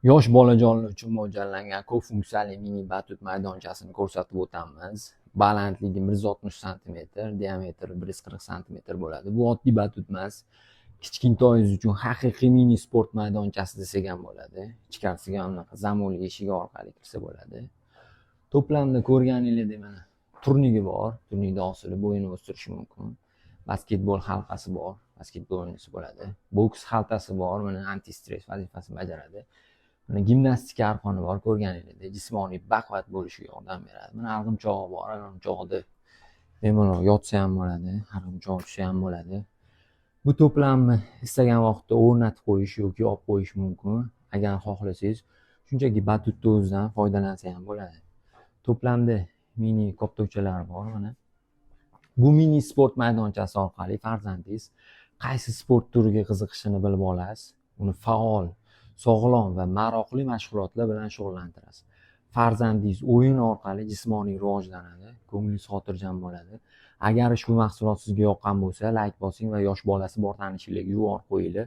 Yosh bolajonlar uchun mo'ljallangan ko'p funksiyali mini batut maydonchasini ko'rsatib o'tamiz. Balandligi 160 santimetr, diametri 140 santimetr bo'ladi. Bu oddiy batut emas. Kichkintoyingiz uchun haqiqiy mini sport maydonchasi desak ham bo'ladi. Ichkarisiga bunaqa замок li eshigi orqali kirsa bo'ladi. To'plamda ko'rganingizdek, mana, turnigi bor. Turnikda osilib bo'yini o'stirish mumkin. Basketbol halqasi bor, basketbol o'ynasa bo'ladi. Boks xaltasi bor, mana, antistress vazifasini bajaradi. Mana, gimnastika arqoni bor, ko'rganingizdek, jismoniy baquvvat bo'lishiga yordam beradi. Mana, arg'imchog'i bor, arg'imchog'ida bemalol yotsa ham bo'ladi, arg'imchoq tushsa ham bo'ladi. Bu to'plamni istagan vaqtda o'rnatib qo'yish yoki olib qo'yish mumkin. Agar xohlasangiz, shunchaki batutni o'zidan foydalansa ham bo'ladi. To'plamda mini koptokchalar bor, mana. Bu mini sport maydonchasi orqali farzandingiz qaysi sport turiga qiziqishini bilib olasiz. Uni faol, sog'lom va maroqli mashg'ulotlar bilan shug'ullantirasiz. Farzandingiz o'yin orqali jismoniy rivojlanadi, ko'nglingiz xotirjam bo'ladi. Agar ushbu mahsulot sizga yoqqan bo'lsa, layk bosing va yosh bolasi bor tanishinglarga yuborib qo'yinglar.